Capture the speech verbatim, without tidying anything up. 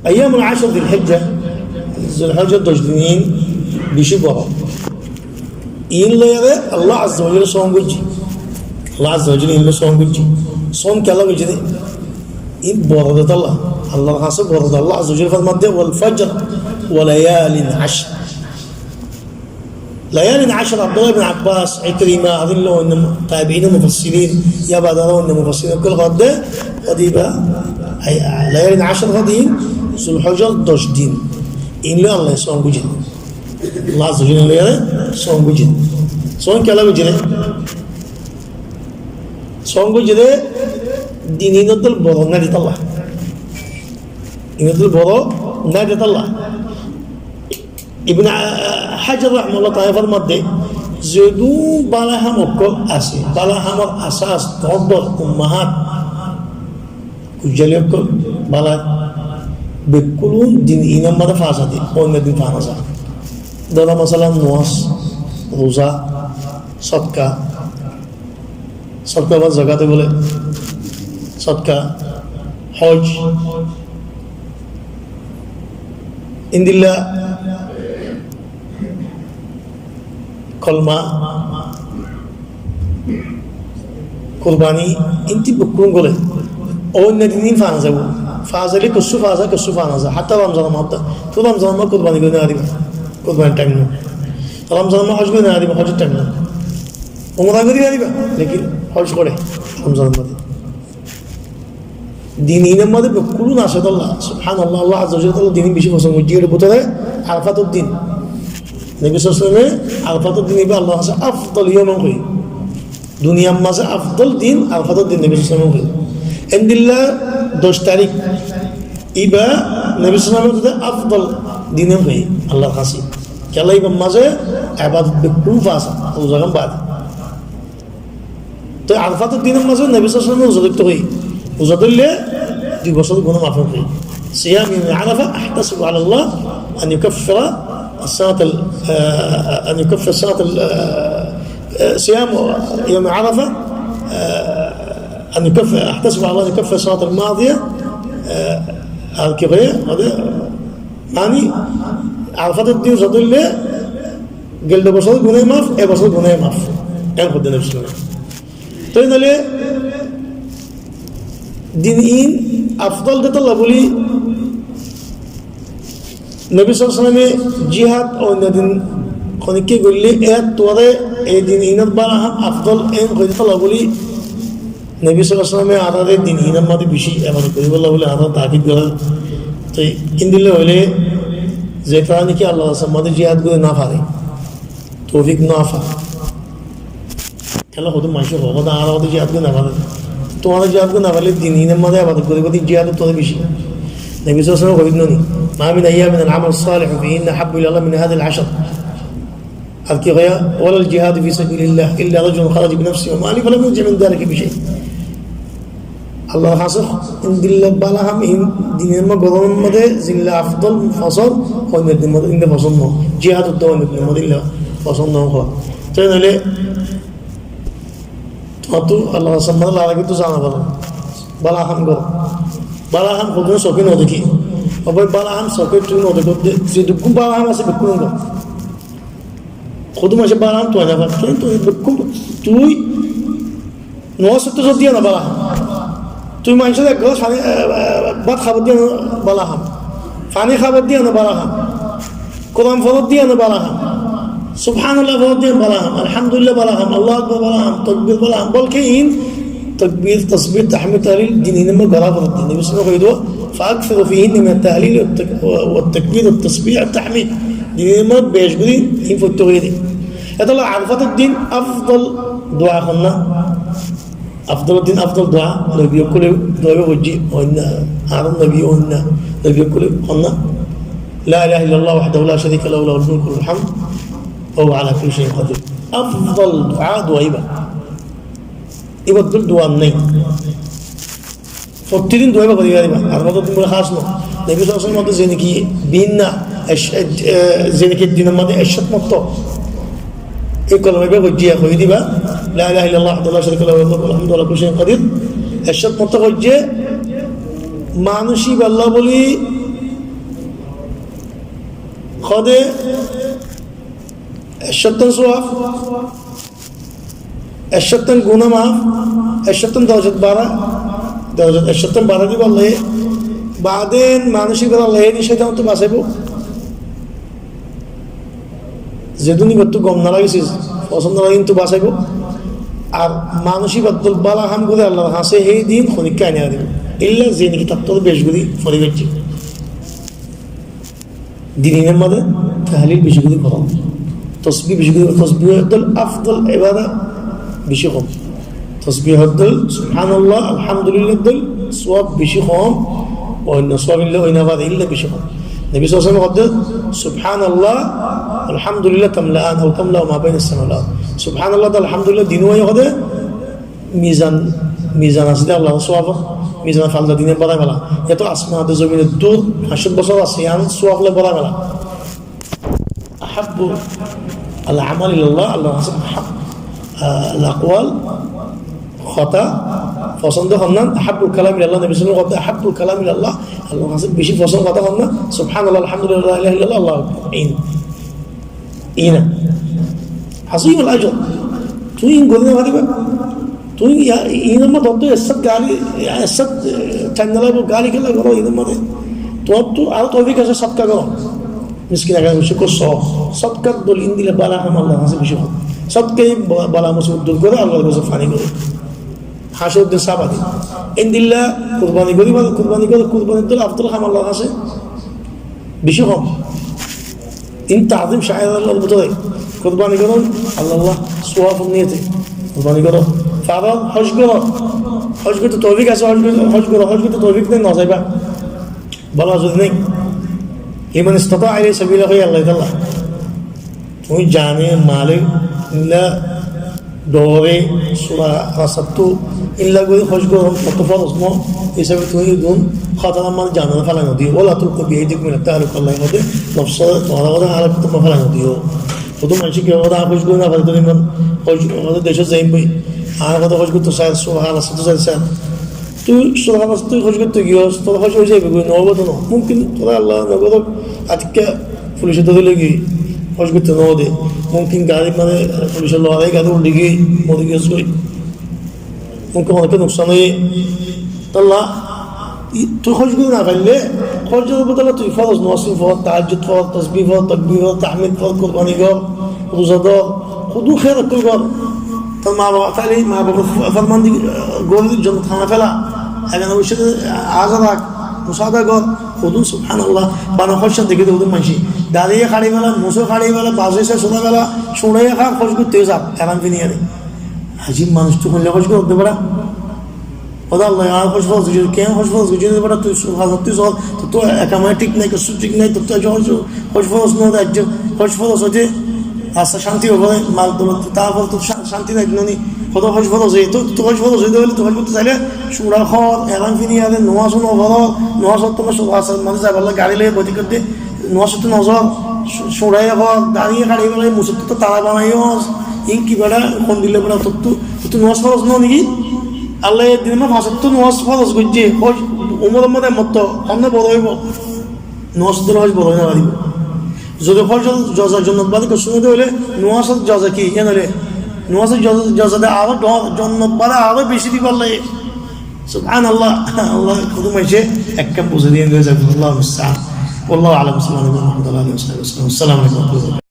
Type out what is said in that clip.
Ayyamul ashar Zul hijja, Zul hijjar doc din in beci boro. In loiyore Allah azza wa jalla song goijje. Allah azza wa jalla in loi song goijje. Song kiyólla goijje de? In boro de tolla. Allahr hañse boro de. Allah azza wa jalla formar de, "Wal fajr wa layalin ashr." Layalin ashr, Abdullah ibn Abbas, Ikrima, ar illa onno tabiin, mufassirin, yar bade ar onno mufassirin okkol hoór de, hoór de iba, ai, ai, layalin ashr hoór de in Zul hijjar doc din. In loi Allah song goijje. Allah azza wa jalla in loi song goijje. Song kiyólla goijje de? Song goijje de, din inottú boro nai de tolla. Inottú boro nai de tolla. Ibn, ah, Hajar rahimahullah taala formar de, zedún bála ham okkol asé, bála hamor asas, dor dor, ummahat, kujjali okkol, bála, bekkún din inor maze fa za de, onno din fa no za. Dóro masalan, nomaz, ruza, sodka, sodka ba zakat bole, sodka, hoj, endilla kolma, kurbani, inti bekkún gole. Onno din in fa no za. Fa zaile kessú fa za, kessú fa no za. Hatta Ramzan or maze, to Ramzan or maze kurbani gorí no fariba. Kurbanir thaim no. Ramzan or maze hoj gorí no fariba, hojor thaim no. Umra gorí fariba, lekin hoj gorí Ramzan or maze. Din inor maze bekkún asé tolla. Subhanallah, Allah azza wa jalla din in beci fosón goijje. Etar bútore Arafator din. Nobi sallallahu alaihi wasallame Arafator din iba Allahr hañse afdal yawm hoiye. Duniyar maze afdal din Arafator din Nobi sallallahu alaihi wasallame hoiye. Endilla doc tarik iba Nobi sallallahu alaihi wasallame hoiye de afdal din hoiye Allahr hañse. Kiyólla ibar maze ebadot bekkún fa za, ruza gan bade. Toi Arafator dinor maze Nobi sallallahu alaihi wasallame ruza dórte hoiye. Ruza dóille dui bosór guná maf óibo. صيام يوم عرفة أحتسب على الله أن يكفر السنة ال-، آه، أن يكفر السنة ال-، آه، آه، صيام يوم عرفة، آه، أن يكفر، أحتسب على الله أن يكفر السنة الماضية، آه، Ar ki hoiye, mane, Arafator din ruza dóille gelde bosór guná maf, e bosór guná maf. En hoiye de Nobi sallallahu alaihi wasallame. Toi noile din in afdal de tolla buli Nobi sallallahu alaihi wasallame jihad onno din honikka goille, ettú ar e din inor bála ham afdal en hoiye de tolla buli Nobi sallallahu alaihi wasallame añáre din inor maze beci ebadot goríbolla buli añáre takid gorer. Toi endilla hoile ze tará niki Allahr rastar maze jihad gorí no fare, toufik no fa, kiyólla hodún maincé hoó de añára hodún jihad gorí no fare. Tuáñra jihad gorí no farle din inor maze ebadot goríba de jihad ottu beci. Nobi sallallahu alaihi wasallame hoiye no ni, ما من أيام العمل الصالح فيهن أحب إلى الله من هذه العشر. Ar ki hoiye, ولا الجهاد في سبيل الله إلا رجل خرج بنفسه وماله فلم يرجع من ذلك بشيء. Allahr hañse endilla bála ham in dinor maze goronor maze zendilla afdal fosón, onno dinor maze endilla fosón no. Jihad ottu onno dinor maze endilla fosón no hoó. Toi noile tuáñttu Allahr hañse maze lage kintu zana bála. Bála ham goro. Bála ham hodún soke no deki. Ó bái, bála ham soke tui no dekós de, zedukkún bála ham asé bekkún goro. Hodún maincé bála ham tui no far, kintu tui bekkún, tui nomaz foitto zodi no bála ham. Tui maincóre ek gilas fani, e, e, bát hábar de no bála ham. Fani hábar de no bála ham. Kuran forer de no bála ham. Subhanallah forer de bála ham. Alhamdulillah bála ham. Allahu Akbar bála ham. Tokbir bála ham. Bolke in tokbir, tosbih, tahmid, tahlil din inor maze gora forer de. Nobi sallallahu alaihi wasallame hoiye de, فأكثروا فيهن من التهليل والتك-، والتكبير والتسبيح والتحميد. Din inor maze beci gorí in foitto hoiye de. Etolla Arafator din afdal dua honna? Afdal din afdal dua, nobi okkole dua iba foijje, onno, ar nobi, onno nobi okkole honna? لا إله إلا الله وحده لا شريك له، له الملك وله الحمد وهو على كل شيء قدير. Afdal dua, dua iba. Iba dua dua nai. Fottí din dua iba gorí fariba. Arafator din buli hás no. Nobi sallallahu alaihi wasallame ze niki binna, esh-, e, ze niki dinor maze ecót mortaba e kolima iba foijje, hoi diba, لا إله إلا الله وحده لا شريك له، له الملك وله الحمد وهو على كل شيء قدير. Ecót mortaba foijje, manúic iballa buli Hoóde, ekcóttun suwab, ekcóttun guná maf, ekcóttun dorajat bara, dorajat ekcóttun bara dibo Allaye. Baade manúic ibáre Allaye hédin cóitanottú basaibó. Zedún ibáttu gom no lagé, fosón no lagé, kintu basaibó. Ar manúic ibáttu bála ham goré Allar hañsé hédin honikka aní no dibo. Illa ze niki tattú beci gorí fori faijjé. Din inor mazé tahlil beci gorí goró, tosbih beci gorí goró, tosbih ottú afdol ibada beci hom. Tosbih ottú subhanallah, alhamdulillah ottú suwab beci hom, oinno suwab illa ói no fare, illa beci hom. Nobi sallallahu alaihi wasallam hoódde, "Subhanallah, alhamdulillah tamla'an, aw tamla'u ma bainas samawat." Subhanallah, alhamdulillah, din ói hoóde, mizan, mizan asé de Allar suwabor, mizan falda dine borai fela. Eto asman ate zomin dur, fañs cót bosór asé, yián suwab loi borai fela. Ahabbu al amal ilallah, Allar hañsé ahab-, ah, al aqwal, hotá, fosóndo honnan, ahabbul kalam ilallah, Nobi sallallahu alaihi wasallam hoódde, ahabbul kalam ilallah, Allar hañsé beci fosón hotá honnan, subhanallah, alhamdulillah, la ilaha illallah, Allahu akbar. In. Ina. Azimul ajr. Tuñí in gorí no fariba. Tuñí ya-, inor mazé tottú essát gali, ya essát, eh, thain no laibo, gali kiyólla goró inor mazé. Tottú aró toufik asé sodka goró. Miskin ekজন muskin goró, sodka. Sodkar dóilla in dile bála ham Allar hañsé beci hom. Sodkaye ba-, bála musibot dur goré, Allar gece fani goré. Hácor din sába de. Endilla kurbani gorí, kurbani gorí, kurbanir dóilla afdol ham Allar hañsé beci hom. In tazim shair Allar bútore. Kurbani gorón Allar, Allar suwabor niyate. Kurbani goró. Faró, hoj goró. Hoj goitté toufik asé, hoj goró, hoj goró, hoj goitté toufik nai, no zaiba. Bála zodi nai. Liman istata'a ilaihi sabila hoiyé Allaye taala. Tuñí zane, male, illa dóre, sura rastattú, illa gorí hoj gorón, hoto foros no, hísabe tuñí idún, hótarar mazé zanore félai no diyo. Wala tulqu bi aidikum ilat tahlukah, Allaye hoódde, nofsore, tuáñra hótarar mazé félai no diyo. Hoto maincé ki hoódde, hoj gorí no fare, tuñí iman, hoj, hoódde decót zaiyum boi, ar hoódde hoj goitté sai, sura rastattú sai, sai. Tui sura rastattú hoj goitté giyós, tor hoj ói zaibo goi, no óibo to no. Mumkin tor Allah no gorok, atikka fulice dóri loi giyói, hoj goitté no de. Mumkin gari mane fulice lorái, gari uldi giyói, mori giyós goi. Mumkin honó nuksan óiye. Tolla, i-, tui hoj gorí no faille, hojor bodola tui foros nomaz for, tahajjud for, tosbih for, takbir for, tahmid for, kurbani gor, ruza dór, hodún hér ókkol gor. Tor ma baba táile ma babar fo-, formandi, eh, gorí jonnot hána féla. Egan oboicce, eh, aza rak, musaada gor, hodún subhanallah, bana hoj san dekí de hodún maincé. Dari ye hári féla, mus o hári féla, bazi se sóna féla, cúñçai ye hár, hoj goitté zar, eran fini ere. Ajib manúc, tui hoille hoj gorí de bera. Óde Allah, añár hoj foros goijjé, ken hoj foros goijjé de bera, tui sura rastattú zor, tor to ekama thík nai, kessú thík nai, tor to hoj, hoj foros no de, hoj foros óiye, rasta cánti óibo, mal doulot táa fore, tor cán-, cánti nai, noni, hoto hoj foros óiye, tor, tor hoj foros óiye de óile, tui hoj goitté saile, cúñça hor, eran fini ere, nomaz no foros, nomaz fottó no, sura rastar maze zaibar lá gari loi boi táikko de, nomaz fottó no zor, cú-, cúñçai hor, dari ye hári féla, mus ottu tara banaiyo, in ki bera, hondilla bera, tottú, tottú nomaz foros no niki? Allah ye din or maze fañs ottu nomaz foros goijjé, hoj umoror maze motto, honno boro óibo? Nomaz ottu hoj boro ói no faribo. Zodi hoj jaza jonnot bade kessú no de óile, nomaz or jaza ki? Iyan óile, nomaz or jaza, jaza de aró do-, jonnot bade aró beci dibo Allah ye. Subhanallah, Allah hodún maincé ek kam buzí diye de, Allahu musta'an. Wallahu a'lam, sallallahu alaihi wa sallam, ala alihi wa sahbihi wa sallam. Assalamu alaikum wa rahmatullah.